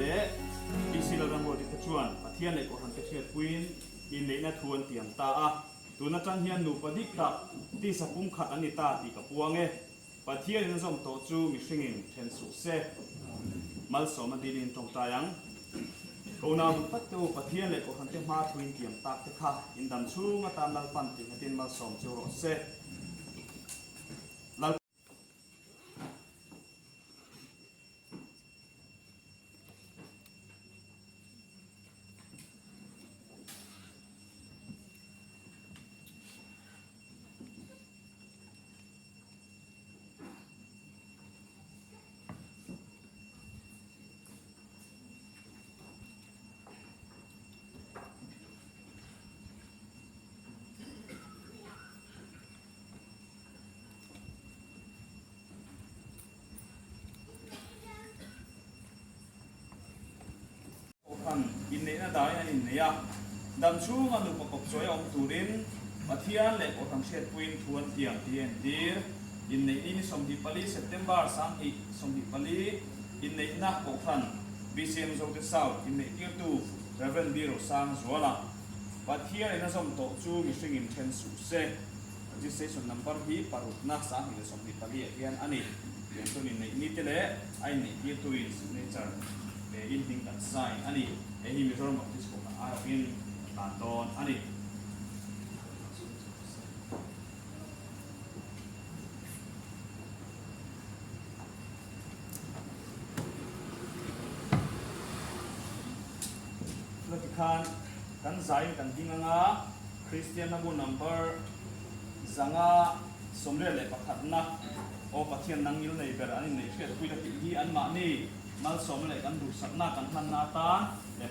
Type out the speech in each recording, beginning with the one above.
leh PC Lalramruati te chuan Pathian leh Kohhran te hriatpuiin inneihna thu an tiam ta a. Tun atang hian nupa dik tak tisa pumkhat an ni ta tih ka puang e. Pathianin a zawm tawh chu mihringin then suh se. Malsawmna dilin tawngtai ang. Ko nau duh tak te u, Pathian leh Kohhran te hma thuin tiam tak te kha in dam chhung atan Lalpan tihnghetin malsawm chu rawh se. Lal. Kohhran inneihna dahin an innei a, dam chhunga nupa kawpchawi a awm turin Pathian leh Kohhran hriatpuiin thu an tiam tih a entir. Inneih ni ni 24 September 2024 inneihna Kohhran BCM Zote South inneih tirtu Rev. B. Rosangzuala Pathian in a zawm tawh chu mihring in then suh se. Registration number hi parukna 2024 ah hian a ni. Tiang chuan inneih ni te leh a inneih tirtuin signature pe in hming kan sign a ni. Hei hi Mizoram Baptist Kohhran aiawhin kan tan dawn a ni. Chula tikhan kan zaiin kan ding anga Kristian hlabu number 581na Aw Pathian nang ngil nei ber an inneih hriatpui la tih hi anmahni malsawmna leh kan duhsakna kan hmanna atan leh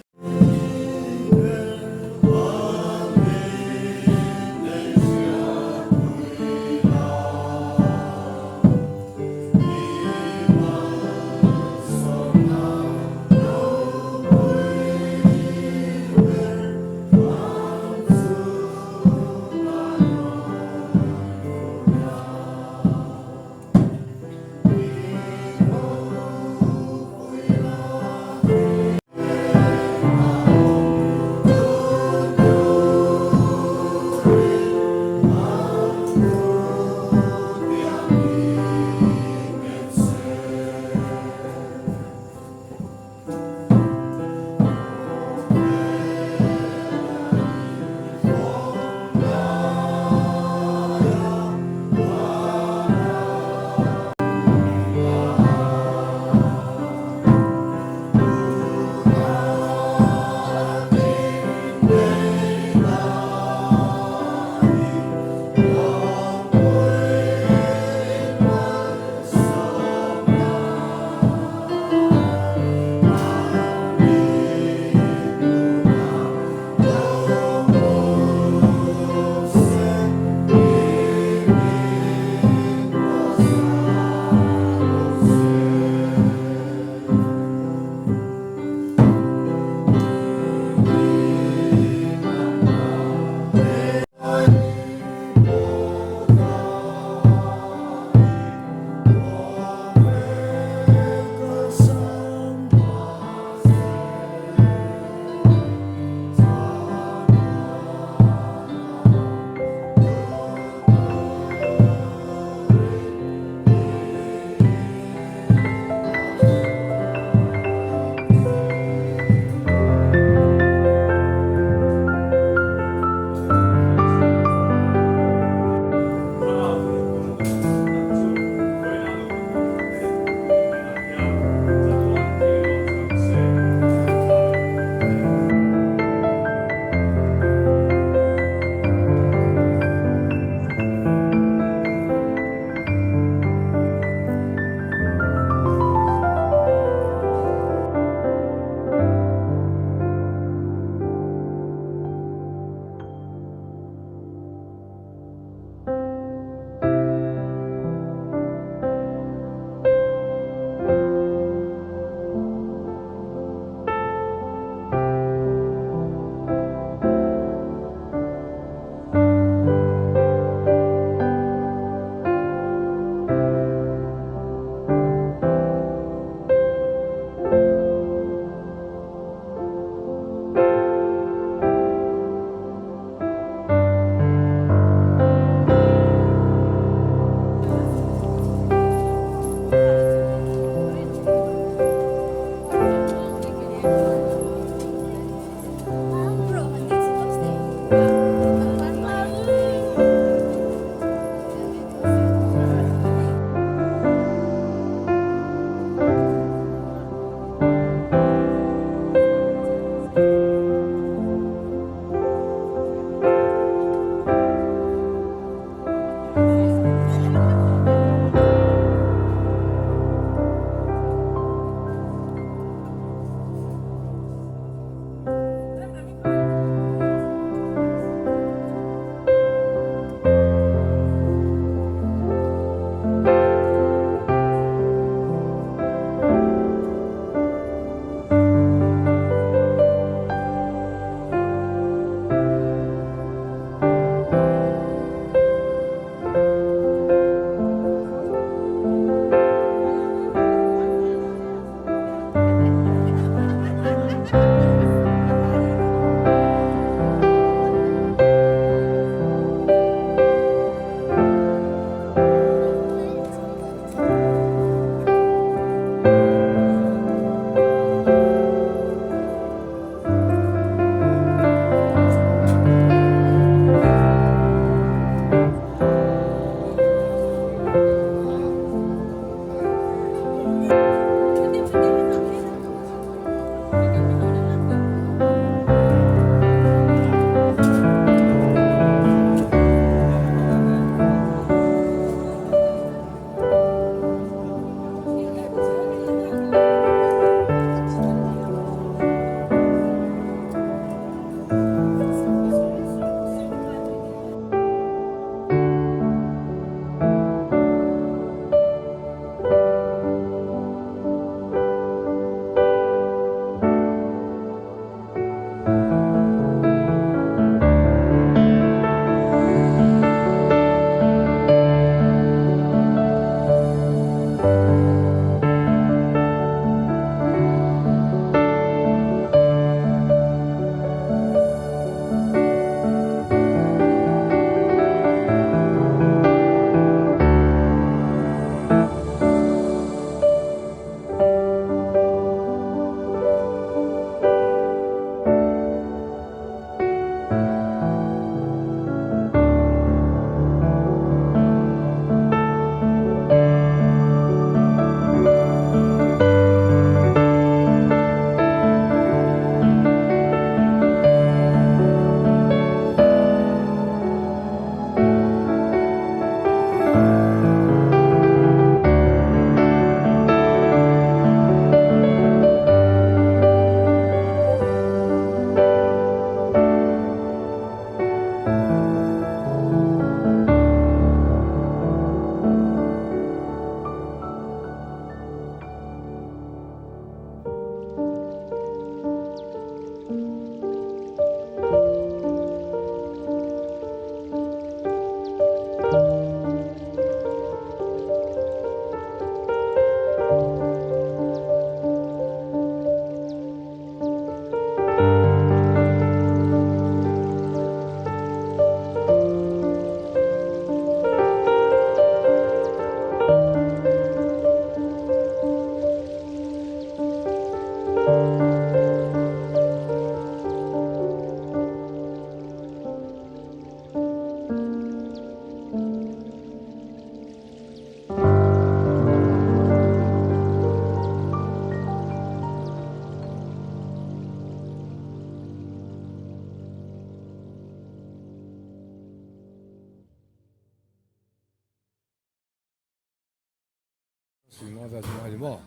Singa chu a ni maw?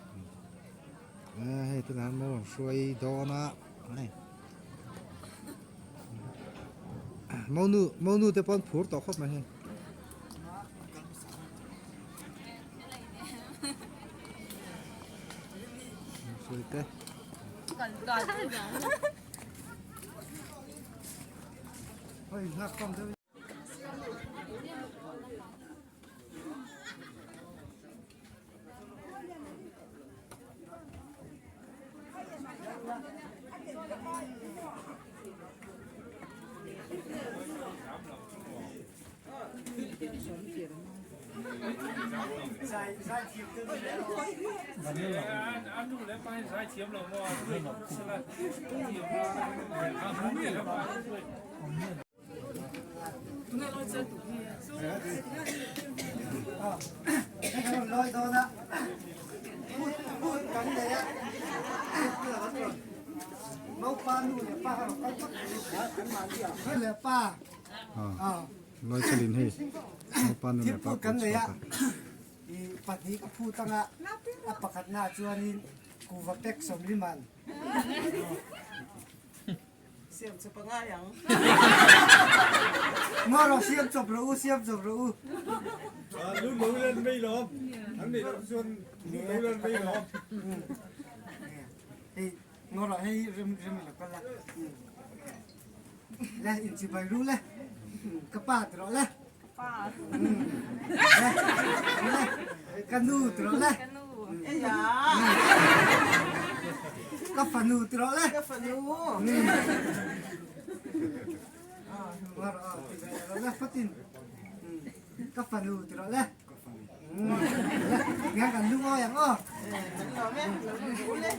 Hei tunah hian maw hruai dawn a hei monu monu te pawh an phur tawh khawp mai hei. Hruai te. Hei nghak tawng deuh. Lawichalin hei naupa nu leh pa pawh chhuak a. Siam chawp a ngai ang. Maw rawh siam chawp rawh u, siam chawp rawh u. Lu lo lan mai lawm. An neih loh chuan lu lo lan mai lawm. Hei maw rawh hei rem rem lo kal la. Le in chi bai ru le. Ka pa ti rawh le. Pa. Le ka nu ti rawh le. Ka nu. Eya. Ka fanu ti rawh le. Ka fanu. Le fatin. Ka fanu ti rawh le. Ngang kan lungawi ang aw. Kan lawm e. Lo lu le.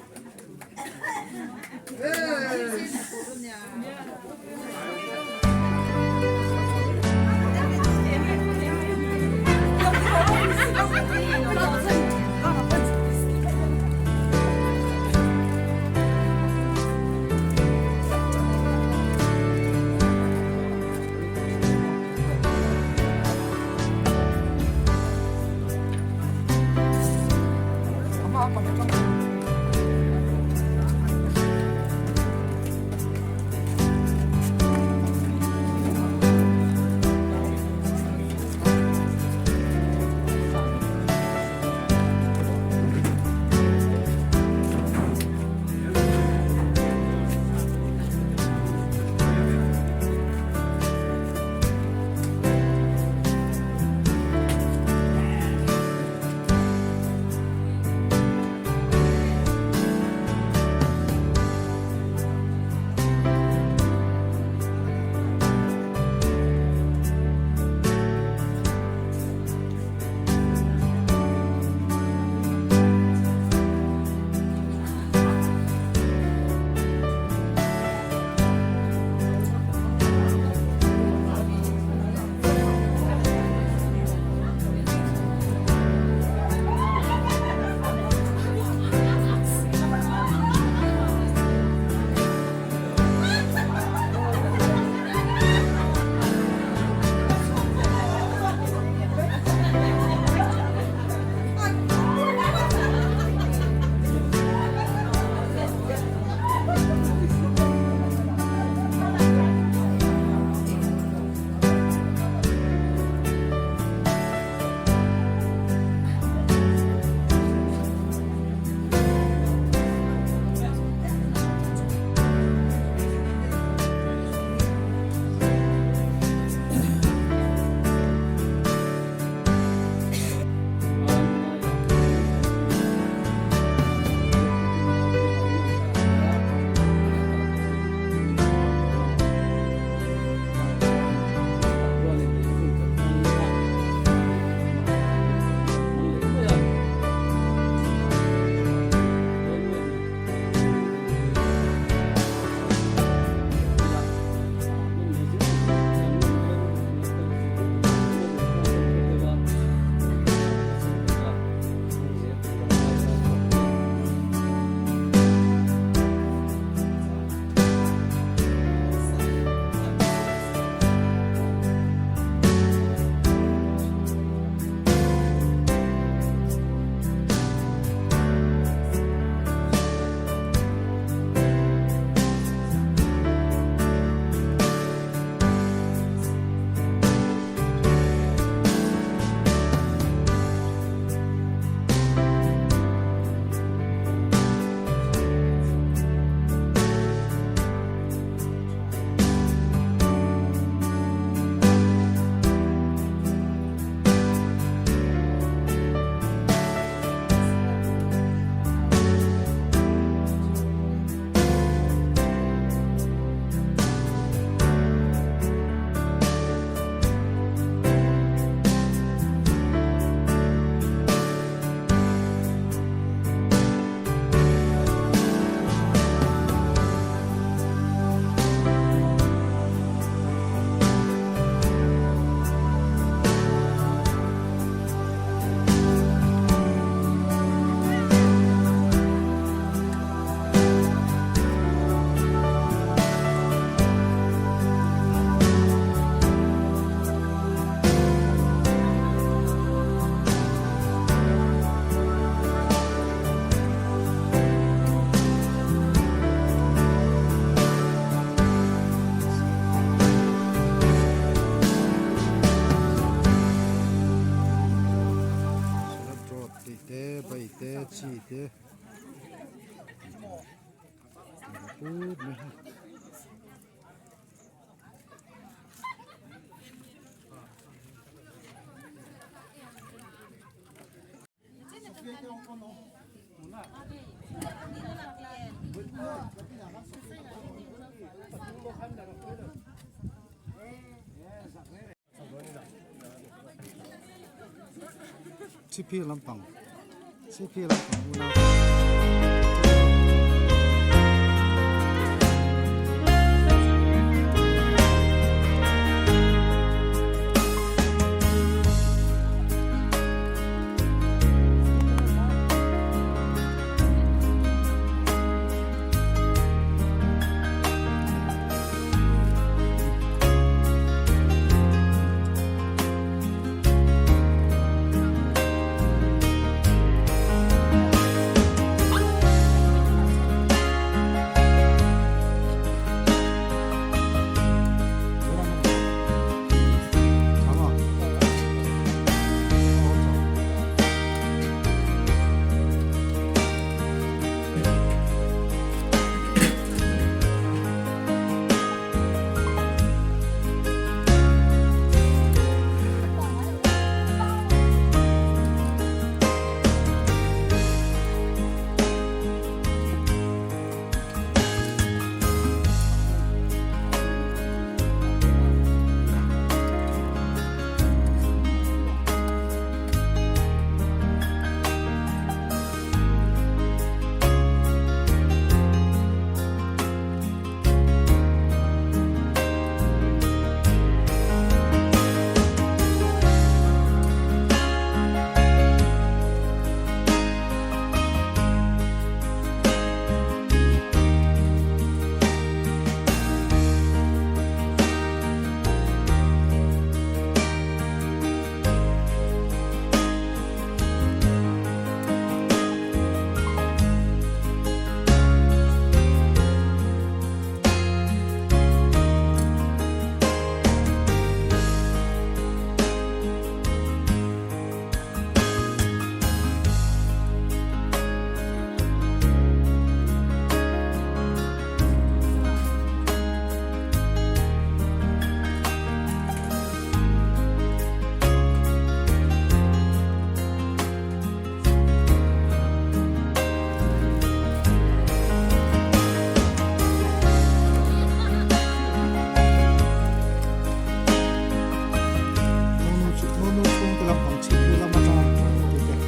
e. Put mai hi. Chhipphir lampang Chhipphir lampang unau Monu chhungte lampang chhipphir lam atanga hruaitute te.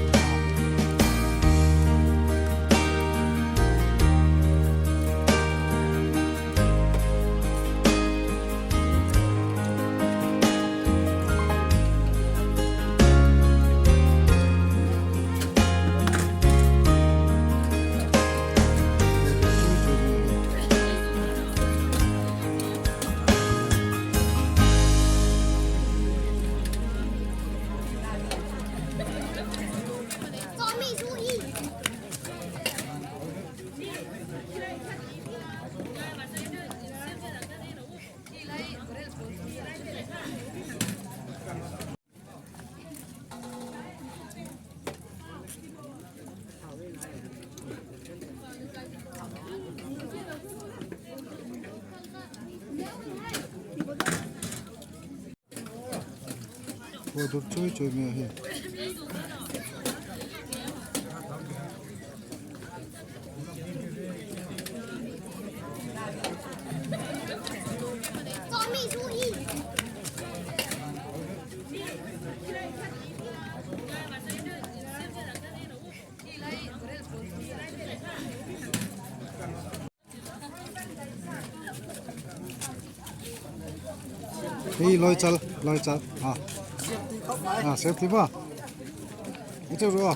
Khuai dur chawi chawi mai a hei. Hei loi chal loi chal ha ha safety ba ito ro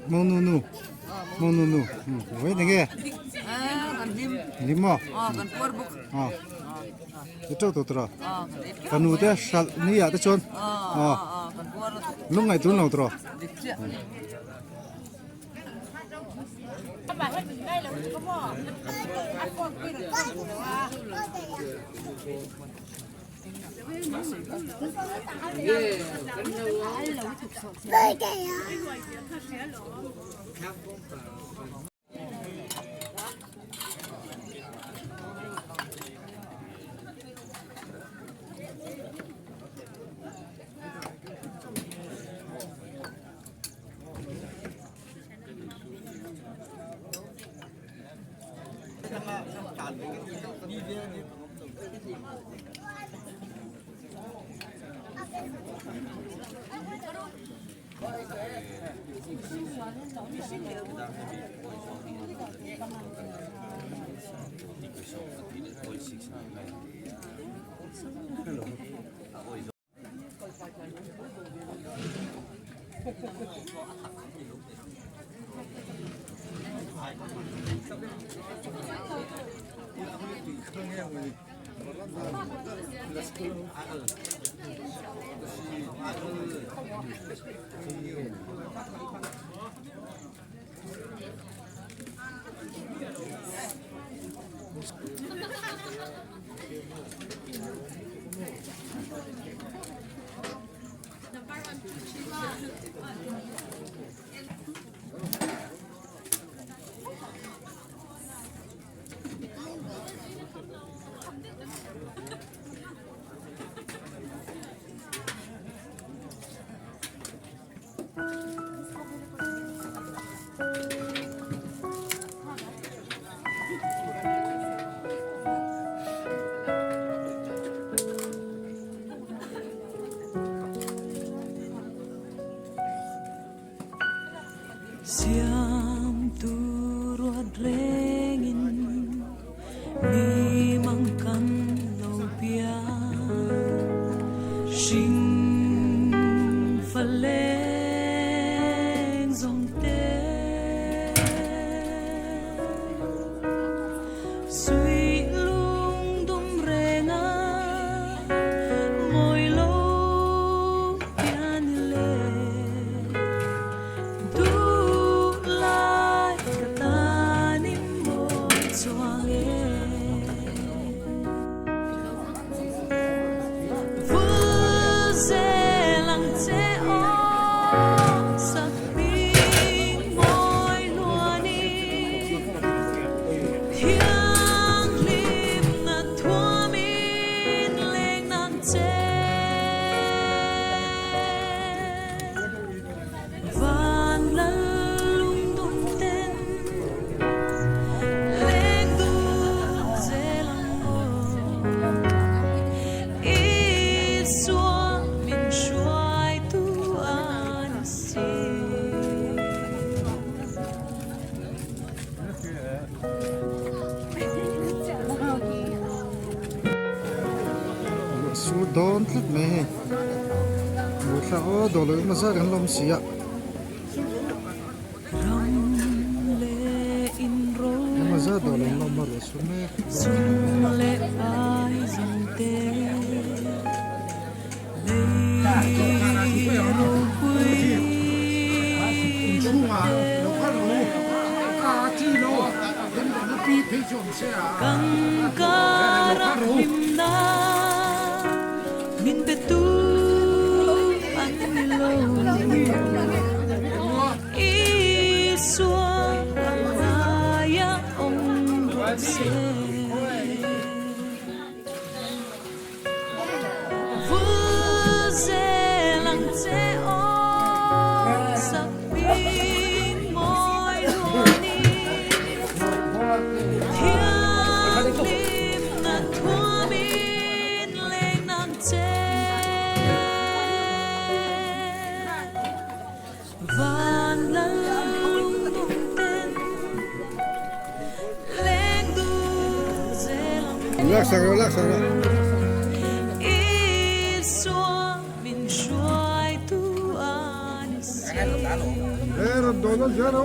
Mo nu nu mo nu nu vawi eng nge hlim maw i teuh tawh tawh fanu te hralh ni ah te chuan lungngaih tun lo tawh. Sur dawn tlat mai hei buaithlak aw dawh loh emaw zat kan la awm si a. Emaw zat dawh loh an la awm a ruah sur mek Laksak rawh laksak rawh. E rawn dawn dawn zel ro.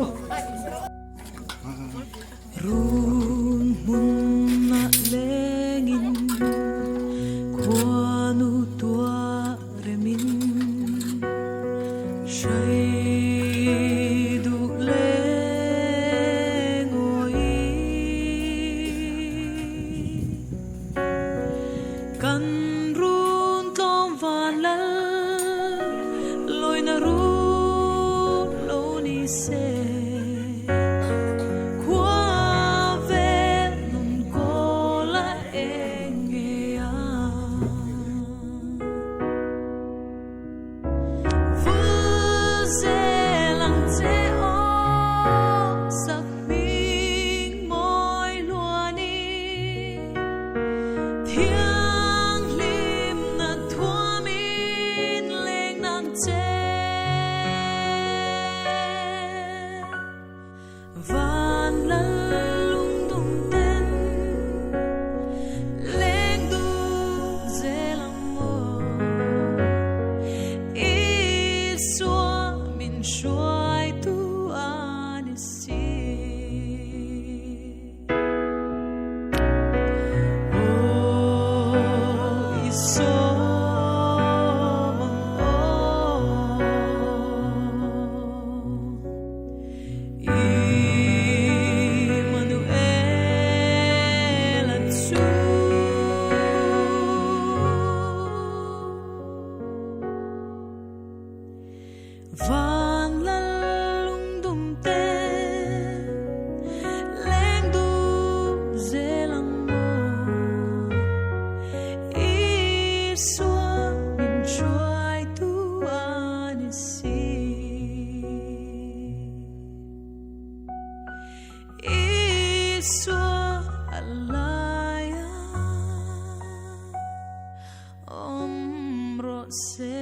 Awm rawh se.